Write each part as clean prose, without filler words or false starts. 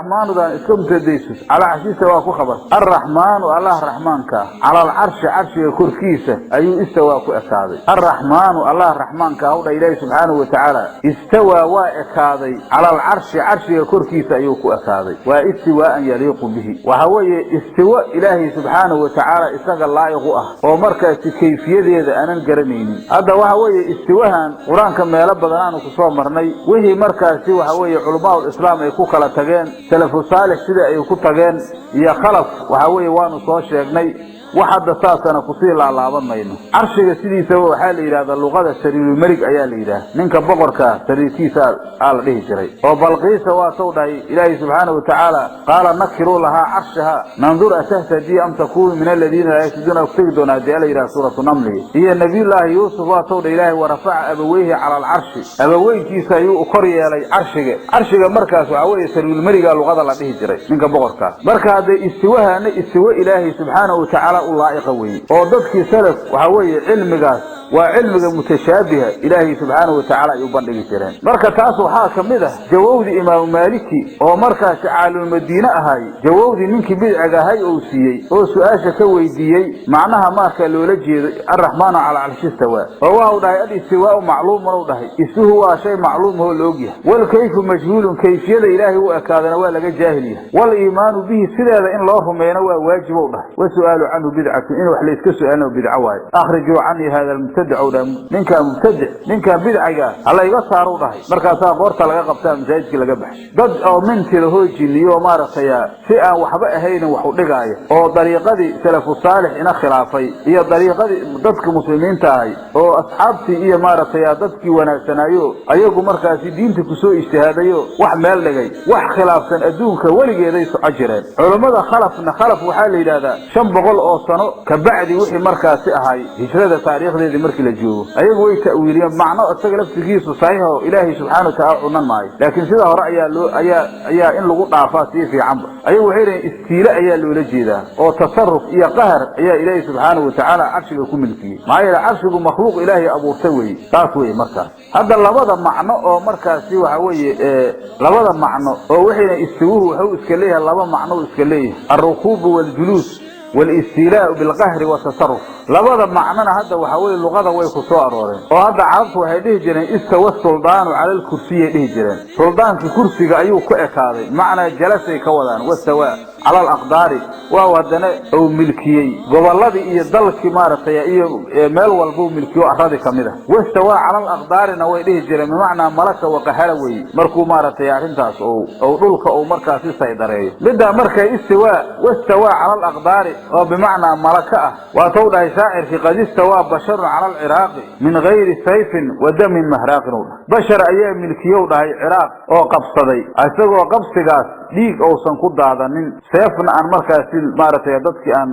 Arraxmaanudan iska mubtadayso, calaa carshiista waa ku khabar. Arraxmaanu, Allah raxmaanka ah, cala alcarshi, carshiga korkiisa ayuu istawaa ku ekaaday. Arraxmaanu, Allah raxmaanka ah, u dha Ilaahi subxaanahu watacaala, istawaa, waa ekaaday, cala alcarshi, carshiga korkiisa ayuu ku ekaaday. Waa istiwaaan yaliiqu bihi, waxa weeye istiwo Ilaahay subxaanahu watacaala isaga laa'iq u ah, oo markaasi kayfiyadeeda aanan garanaynin. Hadda waxa weeye istiwahan Qur-aanka meelo badan aanu ku soo marnay, wixii markaasi waxa weeye culamaa'ul islaam ay ku kala tageen, salafu saalix sida ay ku tageen iyo khalaf, waxa weeye waanu soo sheegnay. Wax hadda saasana kusii laalaaban mayno. Carshiga sidiisaba waxaa la yidhahdaa luqada sariirulmerig ayaa la yidhaha, ninka boqorkaa sariirkiisa aa la dhihi jiray. Oo Balqiisa waa sow dhahay Ilaahay subxaana watacaala: "Qaala nakiruu lahaa carshaha nandur atahtadii am takunu min aladiina laa yahtaduuna." Ku tegi doonaa hadii ala yidhaha Suuratu Namli. Iyo Nabiyullaahi Yuusuf waa sow dhahay Ilaahay: "Warafaca abaweyhi cala alcarshi", abaweynkiisa ayuu kor yeelay carshiga. Carshiga markaas waxaa weeye sariirulmeriga luqada la dhihi jiray ninka boqorkaa. Marka haddee istiwahana istiwo Ilaahay subxaana watacaala u laa'iqa weeye, oo dadkii salaf waxaa weeye cilmigaas waa cilmiga mutashaabiha, Ilaahay subxaanahu watacaala ay u bandhigi jireen. Marka taas waxaa ka mid ah jawowdii Imaamu Maaliki oo markaasi caalimulmadiine ahay, jawowdii ninkii bidciga ahay uu siiyey oo su-aasha ka weydiiyey macnaha marka loola jeedo "Arraxmaanu cala carshi istawaa", oo waxau dhahay: "Alistiwaau macluumun", u dhahay, istuhu waa shay macluum oo la ogyahay. "Walkayfu majhuulun", kayfiyada Ilaahay u ekaadana waa laga jaahil yahay. "Waliimaanu bihi", sideeda in loo rumeeyana waa waajib, u dhahay. "Wasu'aalu canhu bidcatun", in wax layska su-aalna bidco waayo. "Akhrijuu canii hada almubtadic", u dhahay, ninkaan mubtadic, ninkaan bidciga hala iga saaru dhahay. Markaasaa qoorta laga qabtaa, masaajidkii laga baxshay. Dad oo mintila hoojiniyo maaragtay si aan waxba ahaynin wax u dhigaaya, oo dariiqadii salafu saalix ina khilaafay iyo dariiqadii dadka muslimiinta ahay oo asxaabtii iyo maaragtay dadkii wanaagsanaayo, ayagu markaasi diinta kusoo ijtihaadayo, wax meel dhigay, wax khilaafsan adduunka weligeeday soco jireen. Culummada khalafna, khalaf waxaa la yidhahdaa 500 oo sano kabacdi wixii markaasi ahay hijrada taariikhdeedii markii la joogo. Ayagu way ta'wiiliyeen macno isaga laftigiisu saxiix oo Ilaahay subxaana watacaala cunan maayo, laakiin sida hore ayaa loo ayaa in lagu dhaafaa sii fiicanba. Ayagu waxay leeyiin istiile ayaa loola jeedaa, oo tasaruf iyo qahar ayaa Ilaahay subxaanahu watacaala carshiga ku milkiyey, maxaa yeele carshigu makhluuq Ilaahay abuurtay weeye. Saas weye. Markaas hadda labada macno oo markaasi waxa weeye labada macno oo waxayna istiwuhu wuxuu iska leeyahay laba macno uu iska leeyahay: alrukuubu waljuluus walistiilaau bilqahri watasaruf. Labada macnona hadda waxa weye luqada way ku soo arooreen, oo hadda carabtu waxay dhihi jireen "istawa suldaanu cala alkursiyay" dhihi jireen, suldaankii kursiga ayuu ku ekaaday, macnaa jalasay ka wadaan. "Wastawaa cala alaqdaari", waa haddana uu milkiyey gobolladii iyo dalkii maaragtay iyo meel walbuu milkiyo arradii kamid ah. "Wastawaa cala alaqdaarina" way dhihi jireen, bimacnaa malaka waqahara weye, markuu maaragtay arrintaas ou dhulka uu markaasi saydareeyo. Middaa markay istiwaa "wastawaa cala alaqdaari" oo bimacnaa malaka ah, waatau dhahay shaacirkii: "Qad istawaa basharun cala alciraaqi min gayri sayfin wa damin mahraaqin", u dhahay. Bashar ayaa milkiyow dhahay Ciraaq oo qabsaday, isagoo qabsigaas dhiig uusan ku daadanin, seefna aan markaasi maaragtay dadkii aan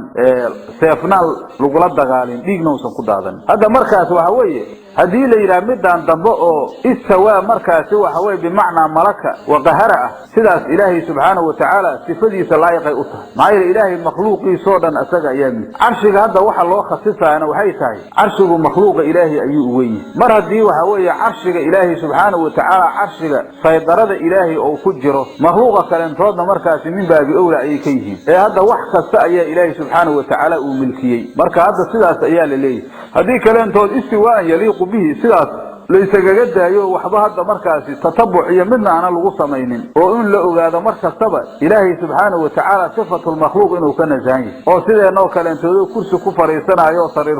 seefna lagula dagaalin, dhiigna uusan ku daadanin. Hadda markaas waxa weeye haddii la yidhaha midaan dambe oo istawaa markaasi waxa weye bimacnaa malaka waqahara ah, sidaas Ilaahay subxaanahu watacaala sifadiisa laayiqay u tahay, maxaa yeele Ilaahay makhluuqiisoo dhan isaga ayaa mid. Carshiga hadda waxa loo khasisaana waxay tahay carshigu makhluuqa Ilaahay ayuu u wen yahay. Mar haddii waxa weeye carshiga Ilaahay subxaanahu watacaala, carshiga saydarada Ilaahay oo ku jiro, makhluuqa kalentoodna markaasi min baabi owla ayay ka yihiin. Ee hadda wax kasta ayaa Ilaahay subxaanahu watacaala uu milkiyey. Marka hadda sidaas ayaa la leeyahay. Haddii kalentood istiwaaan yaliiqu bihi sidaas laysagaga daayo, waxba hadda markaasi tatabuc iyo midna aana lagu samaynin, oo in la ogaado mar kastaba Ilaahay subxaanahu watacaala sifatulmakhluuq inuu ka nasahan yahay, oo sideenoo kalentoodo kursi ku fadhiisanaayo oo sariir.